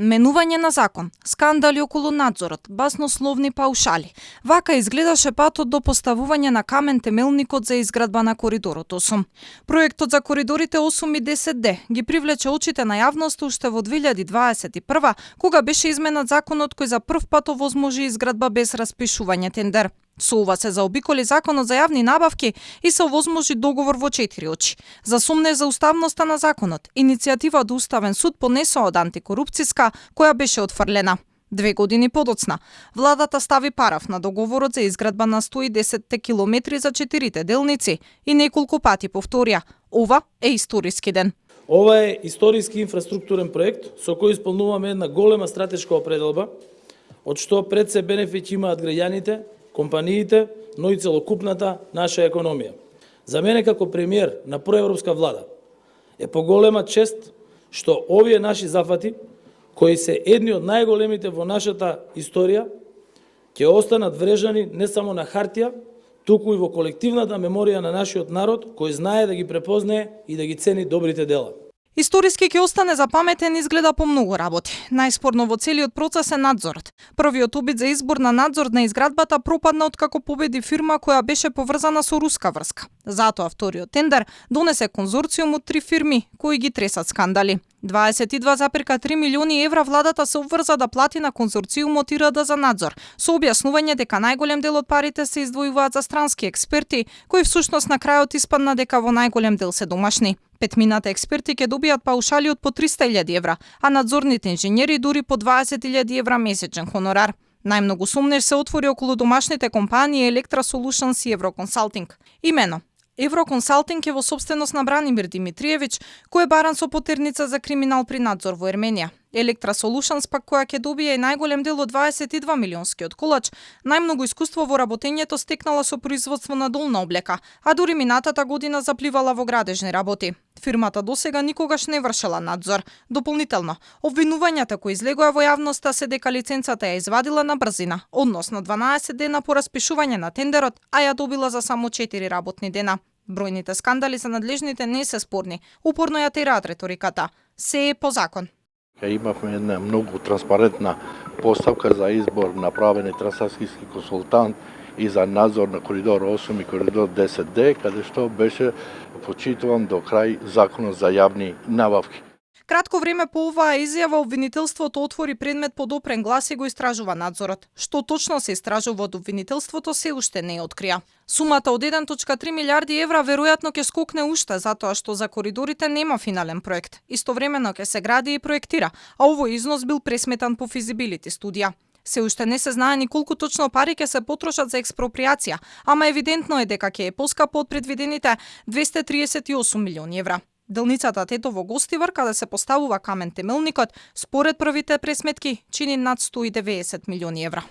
Менување на закон, скандали околу надзорот, баснословни паушали. Вака изгледаше патот до поставување на камен темелникот за изградба на коридорот 8. Проектот за коридорите 8 и 10D ги привлече очите на јавноста уште во 2021, кога беше изменат законот кој за прв пат овозможи изградба без распишување тендер. Со ова се заобиколи законот за јавни набавки и се овозможи договор во 4 очи. За сомнеж за уставноста на законот, иницијатива до Уставен суд понесоа од антикорупцијска, која беше отфрлена. 2 години подоцна, владата стави параф на договорот за изградба на 110 километри за 4 делници и неколку пати повторија: ова е историски ден. Ова е историски инфраструктурен проект со кој исполнуваме една голема стратешка определба, од што пред се бенефит имаат граѓаните, компаниите, но и целокупната наша економија. За мене како премиер на проевропска влада е поголема чест што овие наши зафати, кои се едни од најголемите во нашата историја, ќе останат врежани не само на хартија, туку и во колективната меморија на нашиот народ, кој знае да ги препознае и да ги цени добрите дела. Историски ќе остане запаметен изгледа по многу работи. Најспорно во целиот процес е надзорот. Првиот обид за избор на надзор на изградбата пропадна откако победи фирма која беше поврзана со руска врска. Затоа вториот тендер донесе конзорциум од 3 фирми кои ги тресат скандали. 22,3 милиони евра владата се обврза да плати на конзорциумот ИРД за надзор, со објаснување дека најголем дел од парите се издвојуваат за странски експерти, кои всушност на крајот испадна дека во најголем дел се домашни. Петмината експерти ќе добијат паушали од по 300.000 евра, а надзорните инженери дури по 20.000 евра месечен хонорар. Најмногу сомнеж се отвори околу домашните компании Electra Solutions и Евроконсалтинг. Имено, Евроконсалтинг е во собственост на Бранимир Димитриевиќ, кој е баран со потерница за криминал при надзор во Ерменија. Electra Solutions пак која ќе добие и најголем дел од 22 милионскиот колач, најмногу искуство во работењето стекнала со производство на долна облека, а дури минатата година запливала во градежни работи. Фирмата досега никогаш не вршела надзор. Дополнително, обвинувањата кои излегоа во јавноста се дека лиценцата ја извадила на брзина, односно 12 дена по распишување на тендерот, а ја добила за само 4 работни дена. Бројните скандали за надлежните не се спорни. Упорно ја тераат реториката. Се е по закон. Имавме една многу транспарентна поставка за избор на правен трансакцијски консултант и за надзор на коридор 8 и коридор 10D, каде што беше почитуван до крај законот за јавни набавки. Кратко време по оваа изјава обвинителството отвори предмет под опрен глас и го истражува надзорот. Што точно се истражува од обвинителството се уште не открија. Сумата од 1,3 милиарди евра веројатно ќе скокне уште затоа што за коридорите нема финален проект. Истовремено ќе се гради и проектира, а овој износ бил пресметан по физибилити студија. Се уште не се знае ни колку точно пари ќе се потрошат за експроприација, ама евидентно е дека ќе е поскапо од предвидените 238 милиони евра. Делницата Тетово Гостивар, каде се поставува камен темелникот, според првите пресметки, чини над 190 милиони евра.